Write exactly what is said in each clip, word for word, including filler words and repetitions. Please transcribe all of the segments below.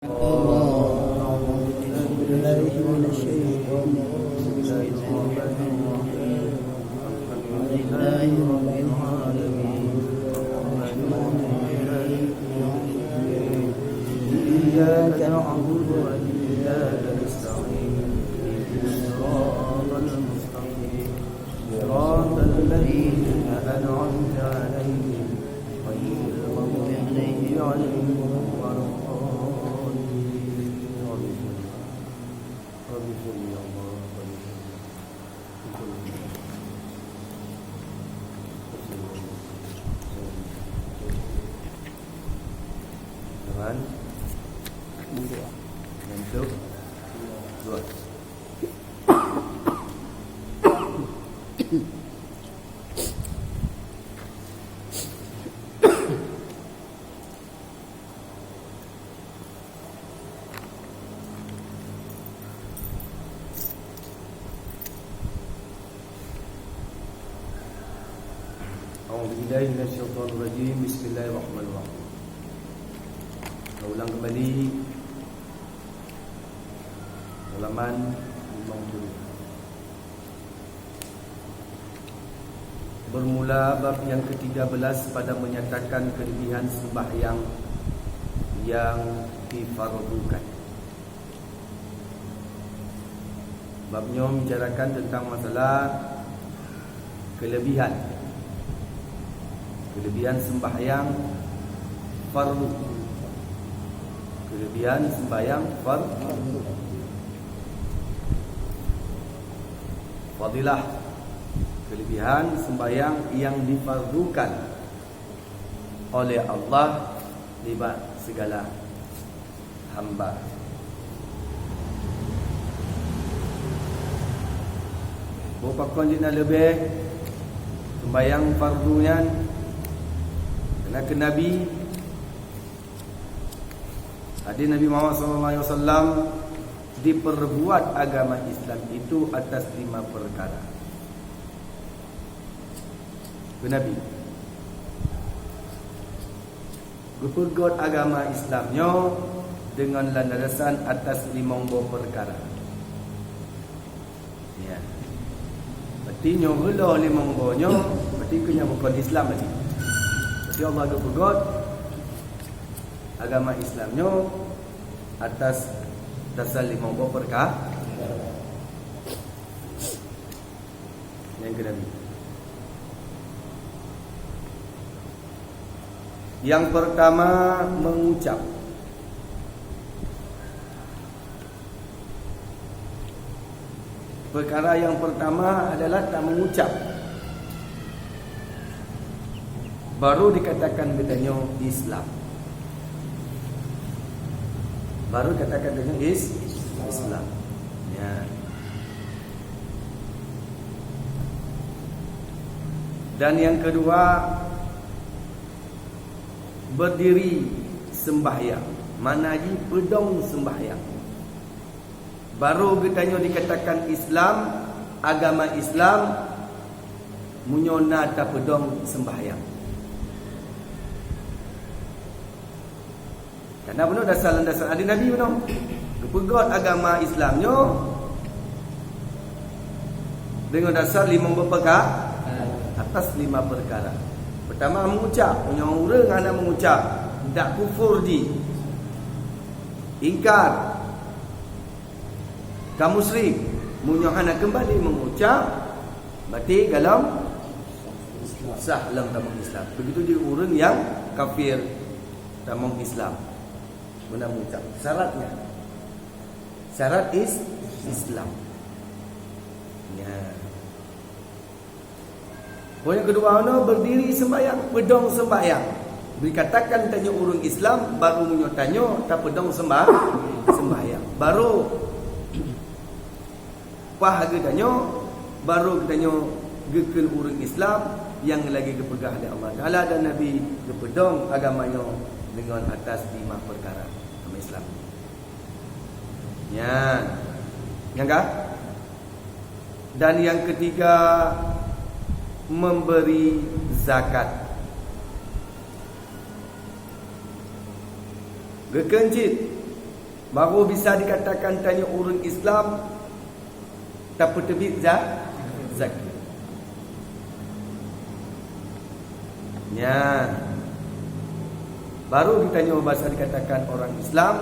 أعوذ بالله من الشيطان الرجيم. بسم الله الرحمن الرحيم. الحمد لله رب العالمين. الرحمن الرحيم. مالك يوم الدين. إياك نعبد وإياك نستعين. اهدنا الصراط المستقيم. صراط الذين أنعمت عليهم غير المغضوب عليهم ولا الضالين. آمين. رب اغفر لي يا الله، رب اغفر لي. Tuhan. Yang tu. Dua. أعوذ بالله من الشيطان الرجيم. بسم الله الرحمن الرحيم. Ulang kembali halaman lima puluh. Bermula bab yang ketiga belas pada menyatakan kelebihan sembahyang yang difardukan. Bab nyoe membicarakan tentang masalah kelebihan. Kelebihan sembahyang fardu. Kelebihan sembahyang fardu. Fadilah. Kelebihan sembahyang yang difardukan oleh Allah nibak segala hamba. Boh pakon jeuet na leubeh sembahyang fardu nyan, keureuna keu Nabi, hadis Nabi Muhammad sallallahu alaihi wasallam, diperbuat agama Islam itu atas lima perkara. Keu Nabi. Geupeugöt agama Islam nyoe deungon landasan atas limong boh peukara. Ya. Berarti nyoe geuloh limong boh nyoe, berarti keu nyan bukon Islam lagi. Berarti Allah geupeugöt agama Islam nyoe atas dasar limong boh peukara. Nyang keunam. Yang pertama, mengucap. Perkara yang pertama adalah tak mengucap. Baru dikatakan geutanyoe Islam. Baru dikatakan geutanyoe is-, Islam. Ya. Dan yang kedua, berdiri sembahyang. Makna jih peudong sembahyang. Baru geutanyoe dikatakan Islam, agama Islam, meunyoe na tapeudong sembahyang. Karena bunoe dasar-dasar hadis Nabi bunoe. Geupeugöt agama Islam nyoe deungon dasar limong boh peukara, atas lima peukara. Pertama, mengucap. Meunyoe ureuëng hana mengucap, dak kufur jih. Ingkar. Ka musyrik, meunyoe hana keumbali mengucap, berarti golom sah lam tamong Islam. Begitu juga ureuëng nyang kafir tamong Islam. Meunan mengucap. Syaratnya. Syarat is Islam. Ya. Poin yang kedua, nyoe berdiri sembahyang, peudong sembahyang. Dikatakan tanyoe ureuëng Islam, baru meunyoe tanyoe tapeudong sembah-, sembahyang. Baru paih geutanyoe, baru geutanyoe geukheun ureuëng Islam nyang lagée geupeugah lé Allah Taala dan Nabi geupeudong agama nyoe deungon atas lima peukara agama Islam. Nyan. Nyang ka? Dan yang ketiga, memberi zakat. Geukheun cit, Baru bisa dikatakan tanyoe ureuëng Islam tapeuteubiet za-, zakeuet. Nyan. Baru geutanyoe bisa dikatakan orang Islam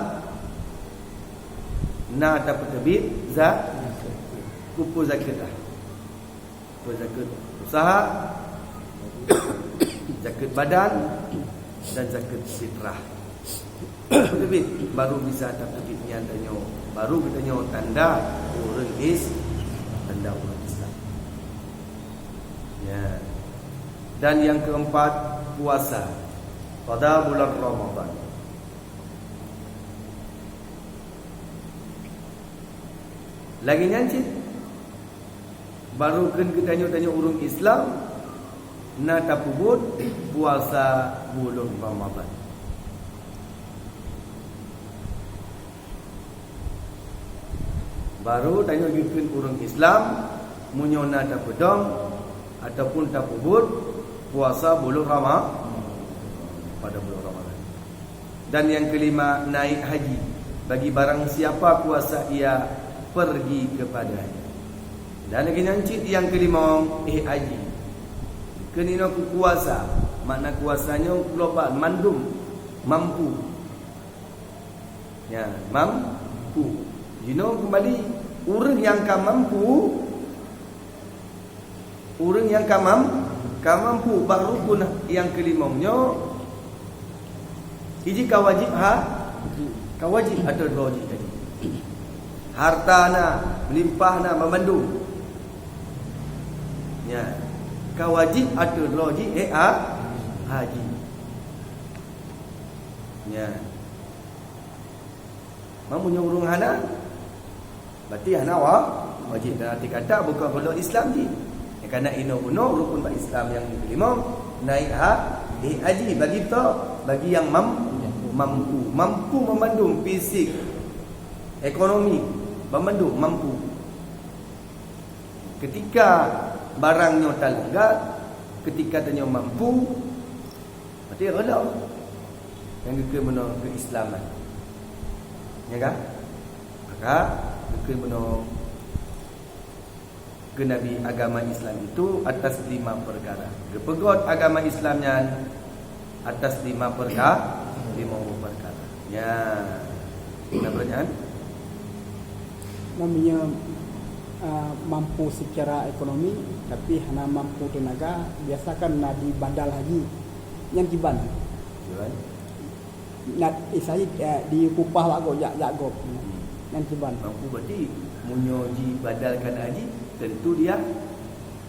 na tapeuteubiet za-, kumpul zakeuet lah. Apa, zakeuet usaha, zakeuet badan, dan zakeuet fitrah. Tapeuteubiet, baru bisa tapeuteubiet nyan tanyoe. Baru geutanyoe tanda ureuëng Is-, tanda ureuëng Islam. Ya. Dan yang keempat, puasa pada bulan Ramadan. Lagée nyan cit, baru kheun geutanyoe, tanyoe ureuëng Islam na tapeubuet puasa buleuen Ramadan. Baru tanyoe geukheun ureuëng Islam meunyoe na tapeudong ataupun tapeubuet puasa buleuen Rama-, pada buleuen Ramadan. Dan yang kelima, naik haji bagi barang siapa kuasa ia pergi kepadanya. Dan lagée nyan cit yang kelima, eh haji. Keunoe keu kuasa, makna kuasa nyoe global, mandum, mampu. Ya, mampu. Jinoe kembali, ureuëng nyang ka mampu, ureuëng nyang ka mam-, ka mampu bak rukun nyang keulimong nyoe, iji ka wajib ha-, ka wajib ateueh droe jih tadi. Harta na, meulimpah na, ban mandum. Ya, ka wajib ateueh droe jih, eh, ha-, haji. Ya. Meunyoe ureuëng hana, berarti hana wa-, wajib. Dan arti kata bukan rukun Islam jih. Nyang kana inoe bunoe rukun bak Islam nyang keulimong, naik ha-, eh, haji bagi to, bagi nyang mam-, mampu. Mampu meumandum fisik, ekonomi, meumandum mampu. Ketika barang nyoe talanggar, ketika tanyoe mampu, berarti rela nyang geukheun bunoe keuislaman. Ya kan? Maka geukheun bunoe keu Nabi, agama Islam itu atas lima perkara. Geupeugot agama Islam nyan atas lima perka-, lima perkara. Ya. Kenapa nyan? Namanya, ah, mampu secara ekonomi, tapi hana mampu tenaga, biasa kan na dibadal haji. Nyan kiban. Kiban? Nat, eh, Said, eh, dipupah bak gob, jak, jak gob. Nyan kiban. Mampu berarti, meunyoe jibadalkan haji, tentu dia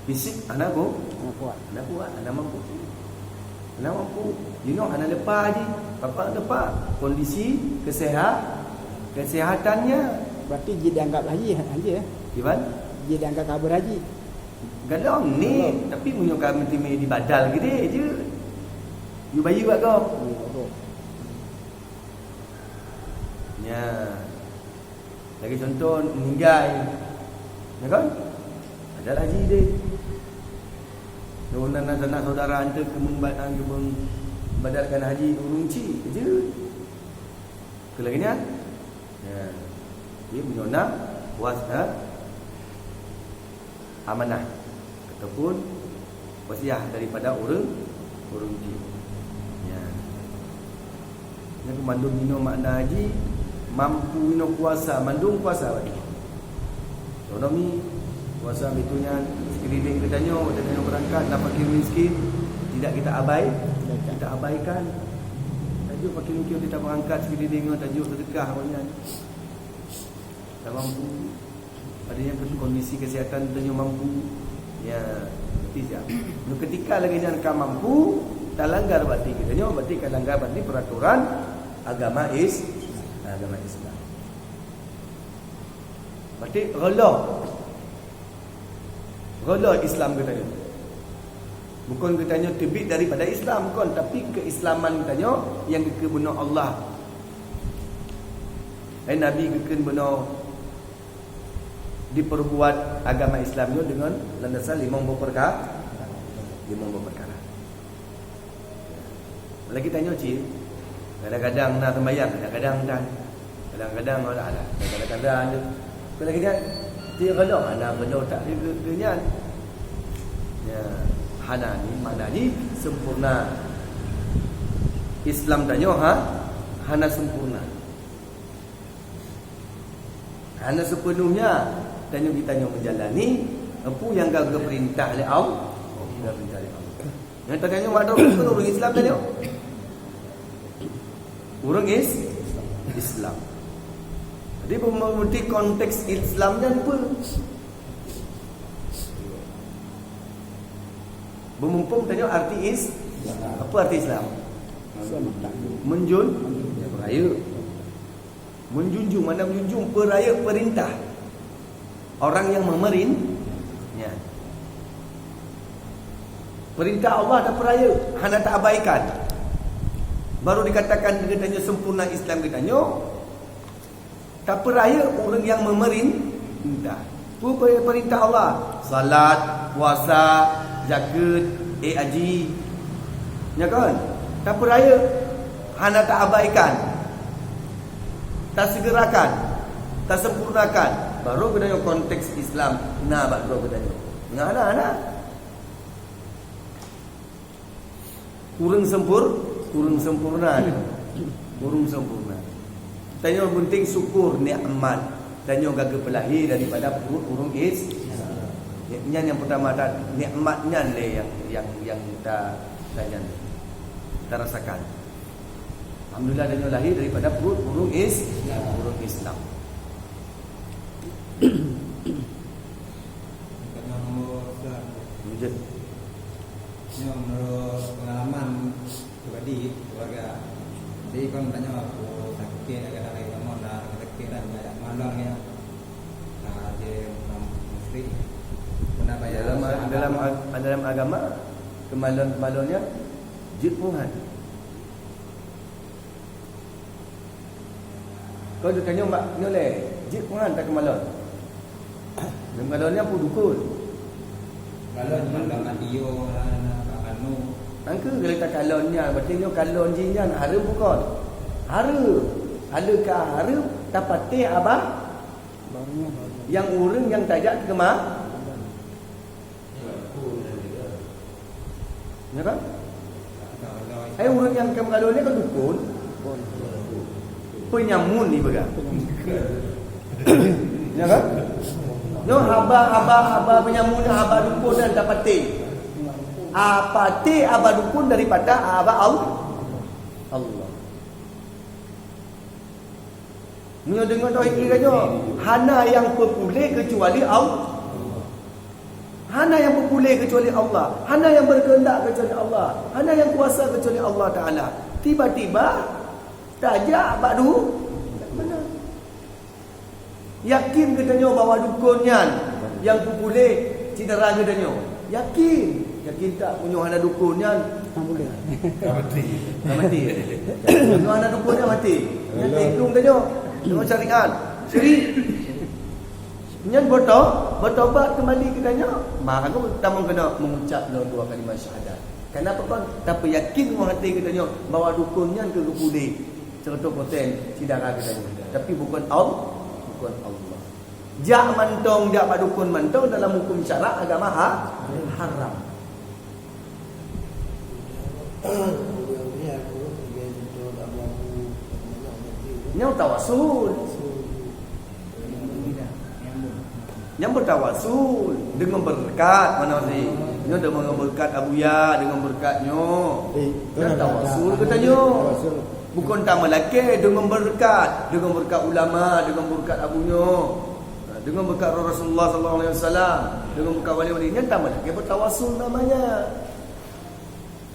fisik hana go-, hana kuat. Hana kuat, hana mampu. Hana mampu. Jinoe hana leupah haji. Apa leupah? Kondisi keseha-, kesehatannya. Berarti jih dianggap haji, haji, ya? Kiban? Jih dianggap ka berhaji. Galom ni, tapi meunyoe ka meuteumé dibadal gede je. Yue bayeue bak gob. Ya. Lagée contoh, meninggai. Ya kan? Ada haji deh. Nyoe na, na, na saudara ante keu meumba-, keu meubadalkan haji ureuëng cit, je. Keu lagée nyan. Ya. Jadi, meunyoe na kuasa amanah ataupun wasiah daripada ureuëng, ureuëng jih. Ya. Nyan keu mandum jinoe makna jih mampu, jinoe kuasa, mandum kuasa bak jih. Ekonomi, kuasa, itu nyan sekelileng geutanyoe, watée tanyoe beurangkat, na fakir miskin, tidak kita abai-, kita abaikan. Tajok fakir miskin, kita beurangkat sekelileng nyoe, tajok sedekah awaknyan. Tak mampu. Ada nyang kondisi kesehatan tanyoe mampu. Ya, tidak. Nyoe ketika lagée nyan ka mampu, talanggar bak jih geutanyoe, berarti ka langgar bak jih peraturan agama Is-, agama Islam. Berarti rela. Rela Islam geutanyoe. Bukan geutanyoe teubiet daripada Islam, kon, tapi keuislaman geutanyoe nyang geukheun bunoe Allah. Eh, Nabi geukheun bunoe diperbuat agama Islam nyoe deungon landasan limong boh perka-, limong boh perkara. Lagée tanyoe cit, kadang-kadang na seumayang, kadang-kadang tan. Kadang-kadang malah ada. Kadang-kadang ada. Kena kejap. Dia kalau hana kena tak dia, dia, dia nyan. Ya, hana ni makna jih sempurna. Islam tanyoe ha, hana sempurna. Hana sepenuhnya tanyoe geutanyoe menjalani apa nyang ka geupeurintah lé Allah. Geupeurintah lé Allah. Nyang tanyoe mak droe ureueng Islam tanyoe. Ureueng is-, Islam. Jadi, beumeungerti konteks Islam nyan peue? Beumumpung tanyoe arti is-, apa arti Islam? Menjun-, ya, peurayeuk. Menjunjung, makna menjunjung, peurayeuk peurintah. Orang yang memerin-, ya. Peurintah Allah tapeurayeuk, hana taabaikan. Baru dikatakan geutanyoe sempurna Islam geutanyoe, tapeurayeuk ureueng nyang memerin-, peurintah. Peue pe-, peurintah Allah? Salat, puasa, zakeuet, ék haji. Nya kon? Tapeurayeuk, hana taabaikan. Tasegerakan, tasempurnakan. Baru geutanyoe konteks Islam na bak droe geutanyoe. Nyan na, na. Kureueng sempur-, kureueng sempurna nyoe. Kureueng sempurna. Tanyoe penting syukur nikmat. Tanyoe ka geupeulahé daripada pruet ureueng is-, nyan nyang peurtama, ta-, nikmat nyan lé nyang, nyang, nyang ta-, ta-, nyan, tarasakan. Alhamdulillah, tanyoe lahé daripada pruet ureueng is-, ureueng Islam. Nyoe meunurot pengalaman pribadi keluarga. Jadi, kon tanyoe, aku sakét, kadang lagi kamoe na sakét dan banyak malam ya. Nah, dia musri. Pernah bayar dalam, dalam ag-, dalam agama, kemalon-kemalon nyan jeuet Tuhan. Kon teuka nyoe bak nyoe lé, jeuet Tuhan takeumalon. Takeumalon nyan peue dukon. Kalon nyan ka mati yo, na, na, ka kanu. Nangkeu geuleuta kalon nyan, berarti nyoe kalon jih nyan hareuem bukon? Hareuem. Haleue ka hareuem, tapatéh abah nyang ureueng nyang tajak keuma-, Nya kan? Hai ureueng nyang ka meugalon ni kan dukon. Penyamun ni peugah. Nya kan? Nyoe haba, haba, haba penyamun, haba dukon dan dapati. Apati haba dukon daripada haba Allah. Allah. Meunyoe deungon tauhid keu geutanyoe, hana nyang peupuléh keucuali Allah. Hana nyang peupuléh keucuali Allah. Hana nyang beukeuheundak keucuali Allah. Hana nyang kuasa keucuali Allah Taala. Tiba-tiba tajak bak du-, mana? Yakin geutanyoe bahwa dukon nyan nyang peupuléh syedara geutanyoe. Yakin. Yakin tak meunyoe hana dukon nyan? Ka mati. Ka mati. Meunyoe hana dukon nyan mati. Nyan teuhitung tanyoe. Deungon syariat. Syirik. Nyan beuto-, beutobat keumbali geutanyoe. Baru tamong keunoe mengucap lom dua kalimat syahadat. Kenapa kon? Tapi yakin ngon até geutanyoe bahwa dukon nyan keu geupuléh seratus persen syedara geutanyoe. Tapi bukon Al-, bukon Allah. Jak mantong, jak bak dukon mantong dalam huköm syarak agama ha-, haram. Nyoe tawasul. Nyang beutawasul deungon beureukat, mana sih? Nyoe deungon beureukat Abuya, deungon beureukat nyoe. Nyoe tawasul geutanyoe. Bukon tameulakée deungon beureukat, deungon beureukat ulama, deungon beureukat Abu nyoe. Deungon beureukat Rasulullah sallallahu alaihi wasallam, deungon beureukat wali-wali, nyan tameulakée beutawasul namanya.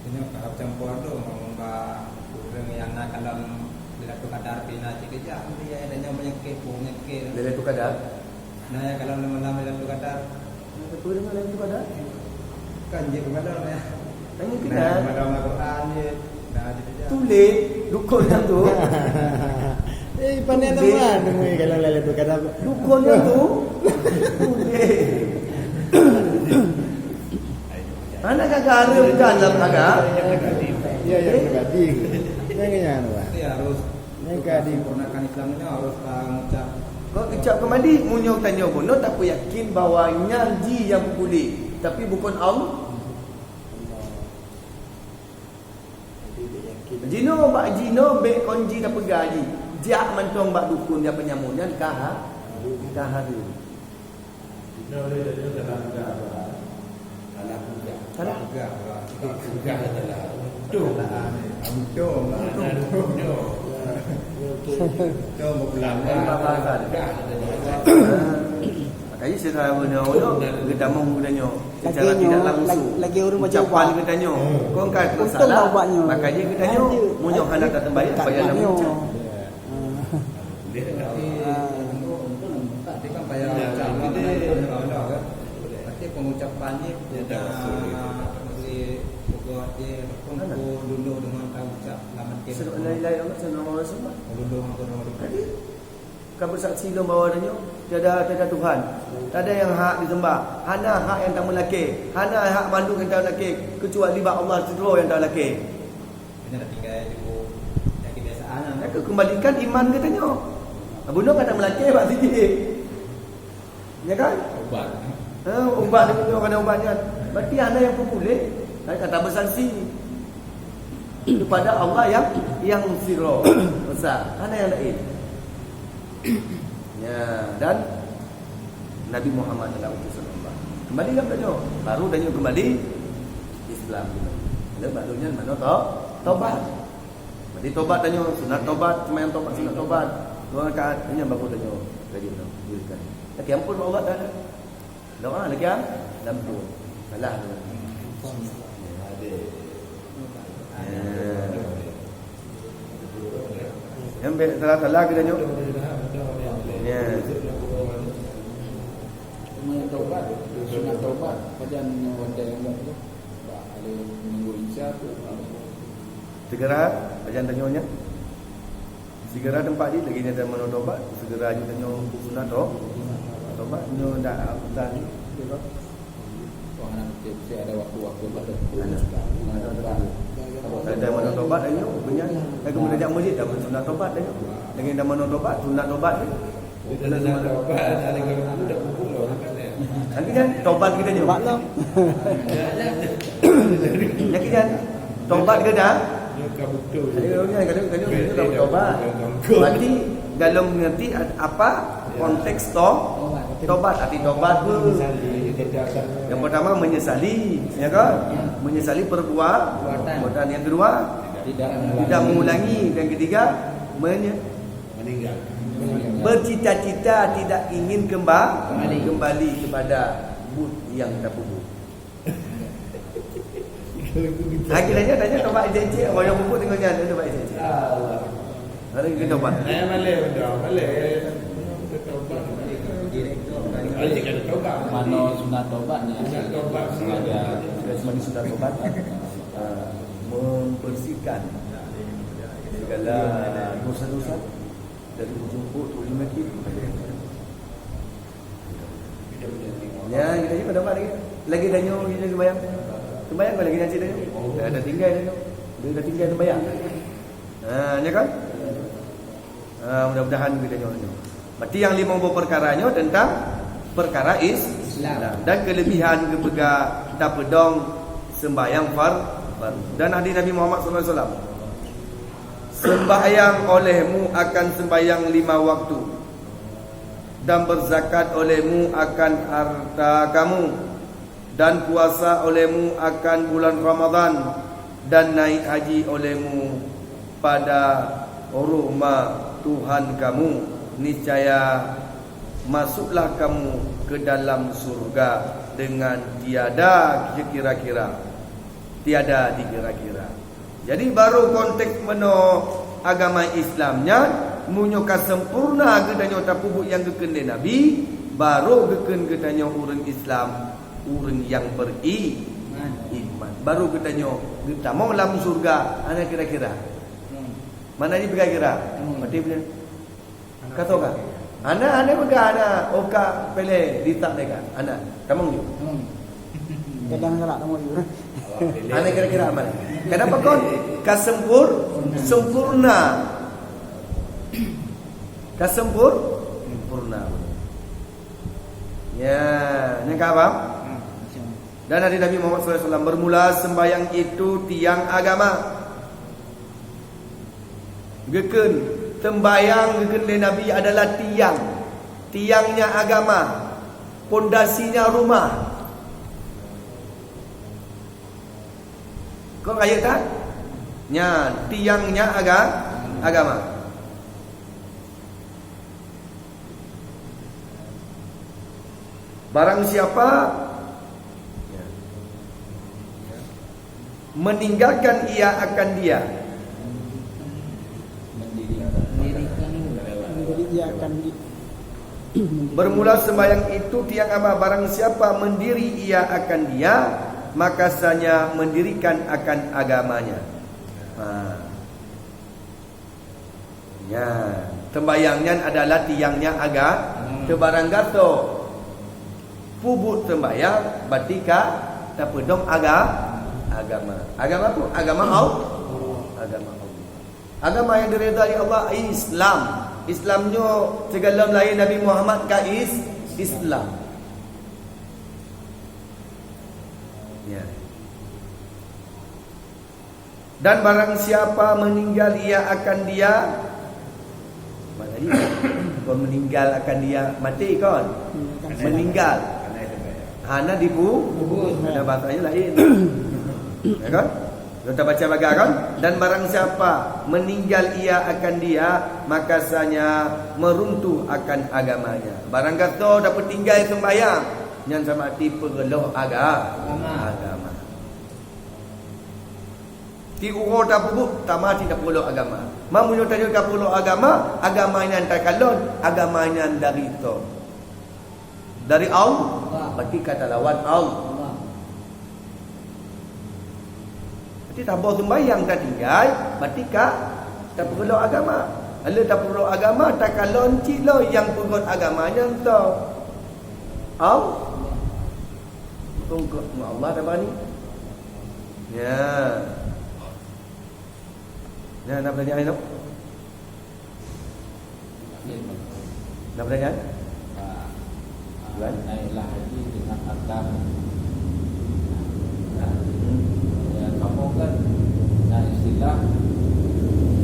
Nyoe ka campur tu, ngon bak ureueng nyang na kalon Lailatul Qadar pih na cit keujak, dia ada nyoe peunyakét, peunyakét. Lailatul Qadar? Na nyang kalon malam Lailatul Qadar. Kenapa deungon Lailatul Qadar? Kan jeuet keumandang ya. Hanya kenal. Nah, keumandang Al-Quran je. Nah, gitu je. Tuléh, dukon nyang tu. Eh, pandai teman, teman kalau lalu tu kata. Dukon nyang tu. Tuléh. Anak kakak harapkan dalam agama. Ya, ya, pribadi. Jangan, jangan, Pak. Tapi harus Ka disempurnakan Islam nyoe harus ka ngucap. Kok ucap kembali, meunyoe tanyoe bunoe tapeuyakin bahwa nyan jih nyang peupuléh, tapi bukon Allah. Jinoe bak jinoe bèk kon jih tapeugah jih. Jak mantong bak dukun nyang peunyamun nyan ka ha-, ka hareuem. Kita boleh jadi dalam pegang apa? Dalam pegang. Dalam? Pegang apa? Pegang adalah untung. Untung. Untung. Untung berpulang. Lain bahasa. Pegang adalah. Makanya secara benar-benar geutamong geutanyoe secara tidak langsung. Lagi, lagi ureueng baca ucapan ubat. Geutanyoe. Kong ka untung lah ubatnya. Makanya geutanyoe, meunyoe hana tateumbayang, bayang lam ucap. Dia kan nanti, ah, nanti kan payah ucap, kan? Nanti pengucapan ni, dia dah, ah, boleh pokok dia, pun dulu dengan kau ucap, laman ke. Sebab la ilaha illallah, Muhammadur Rasulullah. Dulu dengan kau. Jadi, ka bersaksi lom bahwa tanyoe tiada, tiada Tuhan, tiada nyang hak disembah, hana hak nyang tameulakée, hana hak mandum nyang tameulakée, kecuali bak Allah sidroe nyang tameulakée. Kena tinggai di, ya, kebiasaan lah. Maka kembalikan iman geutanyoe. Bunoe ka tameulakée bak sijih. Ya kan? Ubat. Ha, ubat ni, bunoe ka na ubat nyan. Berarti hana nyang peupuléh, kan, ka tabeusanksi kepada Allah yang, yang sidroe esa. Hana nyang laén. Ya, dan Nabi Muhammad adalah utusan Allah. Kembali lam tanyoe, baru tanyoe kembali Islam. Lalu baru nyan manoe to-, tobat. Jadi tobat tanyoe, sunat tobat, seumayang tobat, sunat tobat. Dua rakaat, nyan baru tanyoe rajin berikan. Tapi ampun Allah Taala. Doa lagi ah, dalam tu. Salah tu. Ya. Nyang bèk salah-salah kita nyoe. Ya. Cuma tobat, sunat tobat, pajan nyang watèe anggap tu. Bak hari Minggu Isya tu. Segera, pajan tanyoe nyan. Segera teumpat jih, lagèe nyan tamanoe tobat, segera jih tanyoe sunat to-, tobat, nyoe dak, dak, dak. Wah, anak kecil, mesti ada waktu-waktu baca. Ada. Ada, ada. Ada tamanoe tobat, ayo, punya. Aku dah jak masjid, dah sunat tobat dah. Lagèe tamanoe tobat, sunat tobat. Lagèe nyan, tobat kita nyoe. Tobat lah. Lagèe nyan, tobat ke dah? Nyoe ka beutôi. Ayo, nyoe ka, ka, ka, ka bertobat. Berarti dalam ngerti ad-, apa konteks to-, tobat, arti tobat tu. Yang pertama menyesali, ya kan? Menyesali perbuatan. Perbuatan. Yang kedua, tidak mengulangi. Yang ketiga, menye-, bercita-cita tidak ingin kemba-, kembali kepada buet yang tapeubuet. Lagi nanya, tanya tobat ijek-ijek, orang yang pupuk tengok nyan, tobat ijek-ijek. Allah. Hari kita tobat. Eh, malèe, udah, malèe. Manoe sunat tobat ni. Sunat tobat. Ada. Sebagai sunat tobat, ah, membersihkan segala dosa-dosa dari ujung perut ke ujung kaki. Ya, kita juga dapat lagi. Lagi tanyoe, kita sembahyang. Sembahyang kau lagi nanti tanyoe. Dah, dah tinggal tanyoe. Dia dah tinggal sembahyang. Ha, ya kan? Ha, mudah-mudahan kita tanyoe, tanyoe. Berarti yang lima boh perkara nyoe tentang perkara Is-, Islam. Dan kelebihan geupeugah tapeudong sembahyang far-, fardu. Dan hadis Nabi Muhammad sallallahu alaihi wasallam, "Sembahyang olehmu akan sembahyang lima waktu, dan berzakat olehmu akan harta kamu, dan puasa olehmu akan bulan Ramadan, dan naik haji olehmu pada rumah Tuhan kamu, niscaya masuklah kamu ke dalam surga dengan tiada dikira-kira." Tiada dikira-kira. Jadi, baru konteks meunoe agama Islam nyan, meunyoe ka sempurna geutanyoe tapeubuet nyang geukheun lé Nabi, baru geukheun geutanyoe ureuëng Islam, ureuëng nyang beri-, iman. Baru geutanyoe geutamong lam syurga, hana kira-kira. Hmm. Mana ni kira-kira? Hmm. Berarti benar. Ka toh ka? Hana, hana peugah hana, oh ka pilih di tak mereka. Hana. Tamong ju. Kadang galak tamong ju. Hana kira-kira aman. Kenapa kon? Ka sempur-, sempurna. Ka sempur-, sempurna. Ya, nyan ka paham? Hmm, insya Allah. Dan hadis Nabi Muhammad sallallahu alaihi wasallam, bermula sembahyang itu tiang agama. Geukheun, sembahyang geukheun lé Nabi adalah tiang. Tiangnya agama, pondasinya rumah. Kon rayeuk that? Nyan, tiangnya aga-, agama. Barang siapa meninggalkan ia akan dia. Mendirikan ia akan di-, Bermula sembahyang itu tiang agama, barang siapa mendiri ia akan dia, maka sanya mendirikan akan agamanya. Ha. Ya, sembahyang nyan adalah tiangnya aga-, hmm, teubarang gasoe. Peubuet sembahyang, berarti ka tapeudong aga-, agama. Agama tu, agama Allah. Agama Allah. Agama yang diridai Allah, Islam. Islam nyoe sigohlom lahé Nabi Muhammad ka is-, Islam. Ya. Dan barang siapa meninggal ia akan dia, maknanya, kon meninggal akan dia, maté kon? Meninggal. Hana dipu-, hana bahasanya lain. Ya kan? Kita baca baga kan? Dan barang siapa meninggal ia akan dia, maka sanya meruntuh akan agamanya. Barang gasoe tapeutinggai sembahyang, nyan sama arti peureuloh aga-, agama. Ti uroe tapeubuet, tamati tapeureuloh agama. Meunyoe tanyoe tapeureuloh agama, agama nyan takalon, agama nyan dari toh. Dari Allah, berarti ka talawan Allah. Berarti saboh sembahyang tatinggai, berarti ka tapeureuloh agama. Lalu tapeureuloh agama, takalon cit lom nyang peugöt agama nyan toh. Allah. Maka ngon Allah tabani. Ya. Ya, na peutanyaan laén? Na peutanyaan? Tuan? Naiklah haji dengan akan, ya, kamu kan na istilah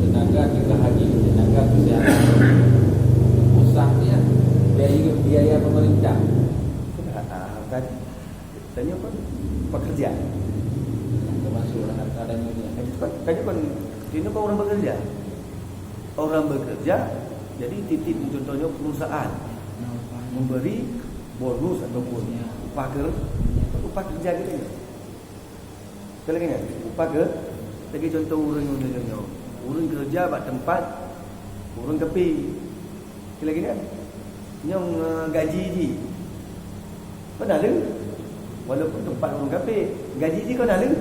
tenaga kita haji, tenaga kesehatan. Pusat dia, biaya, biaya pemerintah. Sudah, ah, tadi. Tanyoe kon pekerja. Termasuk anak kadang ini. Tanyoe kon, tanyoe kon, tanyoe kon ureueng bekerja. Orang bekerja, jadi titip contohnya perusahaan memberi bonus ataupun upah ker-, upah kerja kita ni. Sekali lagi, upah ke-, lagi contoh ureueng nyoe, nyoe, nyoe. Ureueng kerja bak tempat ureueng kafé. Kira-kira nyoe, eh, gaji jih. Kon haleue. Walaupun teumpat ureueng kafé, gaji jih kon haleue.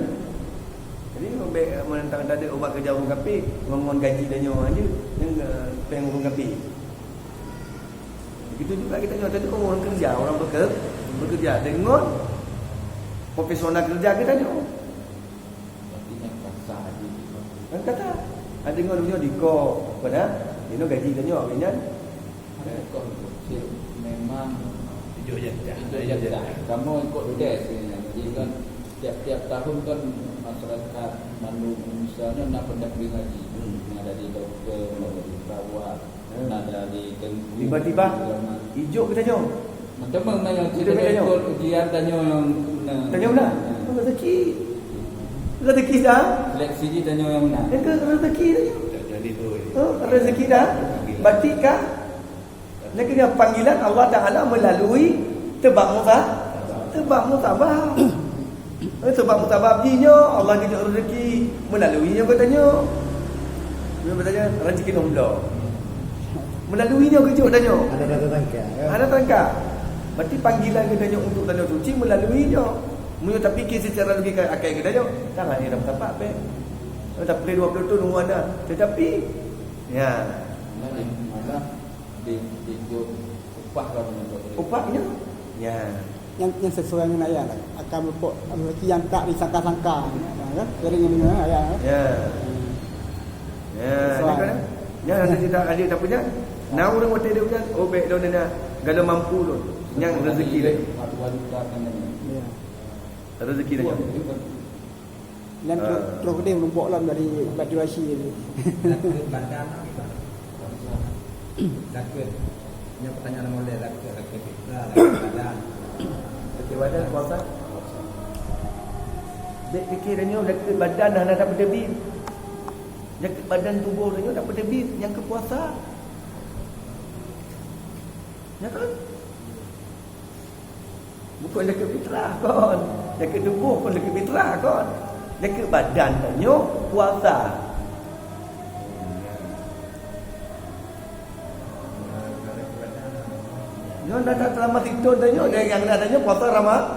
Jadi, bèk, eh, meunan teuntang tadi ubak keureuja ureueng kafé, ngon, ngon gaji tanyoe aja, nyang, eh, pèng ureueng kafé. Begitu juga kita nyoe, tadi ureueng keureuja, ureueng beker-, bekerja deungon profesional keureuja kita nyoe. Berarti nyang kasa aja. Kan kata, ada ngon dunia di ko, apa dah? Di no gaji tanyoe, awak nyan. Ada kok, memang ijok jatah. Ijok jatah. Kamu ikut tes ni. Jadi kan, tiap-tiap tahun kan masyarakat mandum Indonesia ni nak pendak ngaji. Hmm. Nak dari doktor, nak dari perawat, nah, dari tengku, tiba-tiba ulama. Ijok geutanyoe. Macam mana yang kita ikut ujian tanyoe yang, nah. Tanyoe lah. Rezeki. Rezeki dah. Seleksi ji tanyoe yang mana? Itu rezeki tanyoe. Tak jadi tu. Oh, rezeki dah. Berarti kan, nak kena panggilan Allah Taala melalui teubak Musa. Teubak Musa, bah. Eh, sebab musabab jih nyoe, Allah geujok rezeki melalui nyoe geutanyoe. Nyoe geutanyoe rezeki nomblo. Melalui nyoe geujok tanyoe. Ada tanda tangka, ya. Ada tangka. Berarti panggilan geutanyoe untuk tanyoe suci melalui nyoe. Meunyoe tapikir secara logika akai geutanyoe, tangan ni dah meusapat peh. Dah pulih dua puluh tahun umur anda. Tetapi, ya. Malah, malah di, di, di, upah lah menuntut. Upah nyoe. Ya. Nyang, nyang sesuai ngon ayat lah. Akan meupok rezeki nyang tak disangka-sangka. Ya, kan? Sering ngon ayat, kan? Ya. Hmm. Ya, sesuai. Ni kan? Ya, ada cerita, ada tak punya? Na ureuëng watée dia ujan, oh, bék lôn na, galom mampu lôn. Nyang rezeki lé. Ya. Rezeki lé. Dan Ah. terus, terus dia menumpuk lom dari batu asi ni. Zakeuet badan, zakeuet. Nyoe pertanyaan moleh, zakeuet, zakeuet fitrah, zakeuet badan. Zakeuet badan puasa. Dek fikir nyoe zakeuet badan hana dapat tebit. Zakeuet badan tuboh nyoe dapat tebit nyang keu puasa. Ya kan? Bukan zakeuet fitrah kon. Zakeuet tuboh kon zakeuet fitrah kon. Zakeuet badan tanyoe puasa. Nyoe dah tak selama siton tanyoe, nyang na tanyoe puasa Rama-,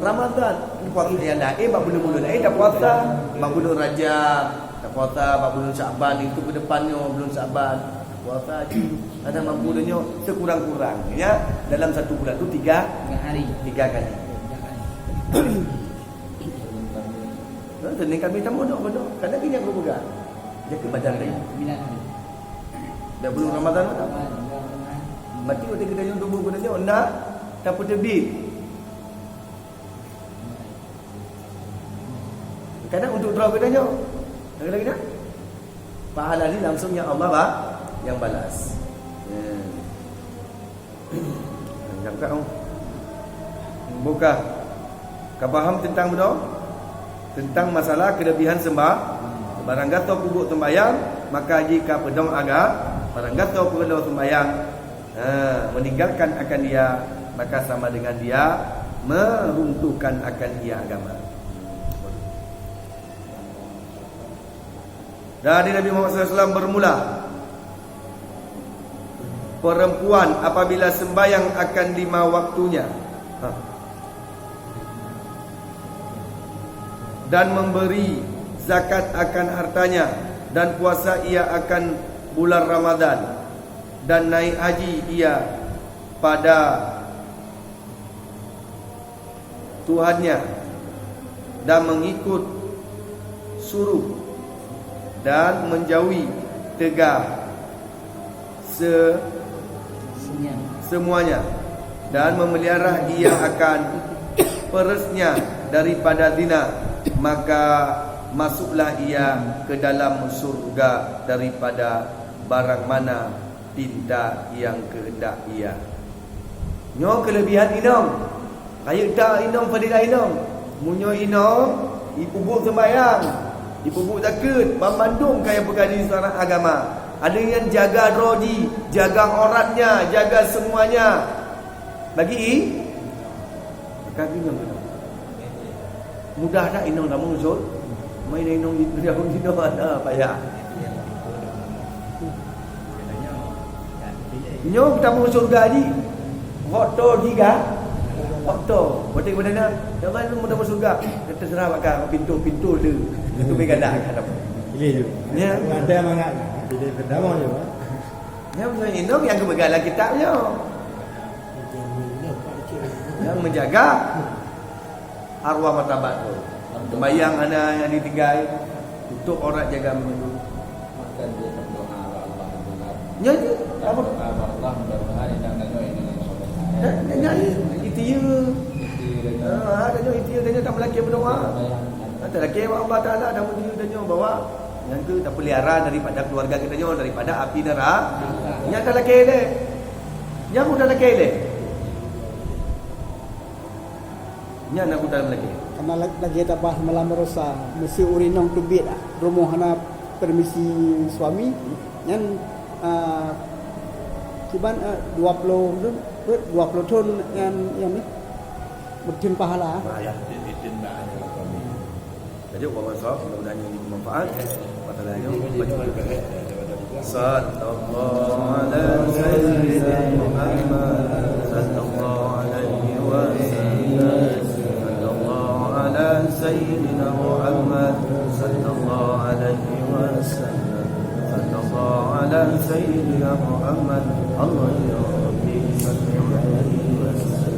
Ramadan. Puasa yang lain, bak bulan-bulan lain dah puasa. Bak bulan Rajab, dah puasa, bak bulan Syaban, itu ke depan nyoe, bulan Syaban. Puasa haji. Ada mampu donya sekurang-kurang, ya, dalam satu bulan tu tiga, Tiga hari. tiga kali. Tiga hari. Ha, Senin Khamis tamu dok bodoh. Kadang kini aku pegang. Dia ke badan lain. Sembilan hari. Dah belum Ramadan tu. Ramadan, Ramadan. Berarti waktu kita nyoe tubuh kita nyoe nak tak peutebit. Kadang untuk droe geutanyoe. Lagi-lagi dah. Pahala ni langsung yang Allah ba-, yang balas. Ya. Jangan kau. Buka. Ka paham tentang bedoe? Tentang masalah kelebihan sembah. Barang gasoe peubuet sembahyang, maka jika pedong agak, barang gasoe peureulée sembahyang, Ha, meninggalkan akan dia, maka sama dengan dia meruntuhkan akan dia agama. Dari Nabi Muhammad sallallahu alaihi wasallam bermula, perempuan apabila sembahyang akan lima waktunya, ha, dan memberi zakat akan hartanya, dan puasa ia akan bulan Ramadan, dan naik haji ia pada Tuhannya, dan mengikut suruh, dan menjauhi tegah se-, Semuanya. semuanya, dan memelihara ia akan peresnya daripada zina, maka masuklah ia ke dalam surga daripada barang mana pinta nyang keuheundak ia. Nyoe keulebihan inong. Rayeuk that inong, fadilah inong. Meunyoe inong, ipeubuet seumbahyang, ipeubuet zakeuet, banmandum ka nyang peugah di seurang agama. Ada nyang jaga droe jih, jaga auratnya, jaga semuanya. Bagi i-, bagi inong. Mudah that inong tamong usul? Main inong di, di, di, di, payah. Nyoe tamong syurga jih. Hok toe jih ka? Hok toe. Berarti bagaimana? Dah mana mau tamong syurga? Terserah bak kau, pintu-pintu tu. Itu beda kan. Pilih je. Ya. Ada mangat. Pilih pertama je, Pak. Ya, punya inong nyang geupeugah lam kitab nyoe. Nyang menjaga arwah martabat tu. Sembahyang hana nyang ditinggai. Tutup aurat, jaga meunyo. Makan dia berdoa bak Allah Taala. Nyan je. Apa? Berdoa bak Allah, mudah-mudahan inong nyoe inong nyang soleh. Nyan, nyan, nyan. Itu ya. Itu ya. Ah, ada nyoe itu ya, dia nyoe tak melaki berdoa. Sembahyang. Kata laki bak Allah Taala, dan meunyo dia nyoe bahwa nyang tu tak pelihara daripada keluarga kita nyoe, daripada api neraka. Nyan tak laki deh. Nyan bukan laki deh. Nyan aku dalam lagi. Karena la-, lagi tabah malam merosa, mesti ureueng inong teubiet dah. Rumoh hana permisi suami, nyan, ah, kiban, ah, dua puluh thon, dua puluh thon nyan, nyan ni. Meutheun pahala. Nah, ya, itu, itu nak hanya kami. Tajuk Muhammad Shalih, mudah-mudahan ini bermanfaat. Sallallahu ala sayyidina Muhammad, sallallahu alaihi wasallam. Sallallahu ala sayyidina Muhammad, sallallahu alaihi wasallam. Sallallahu ala sayyidina Muhammad, Allahumma salli alaihi wasallam.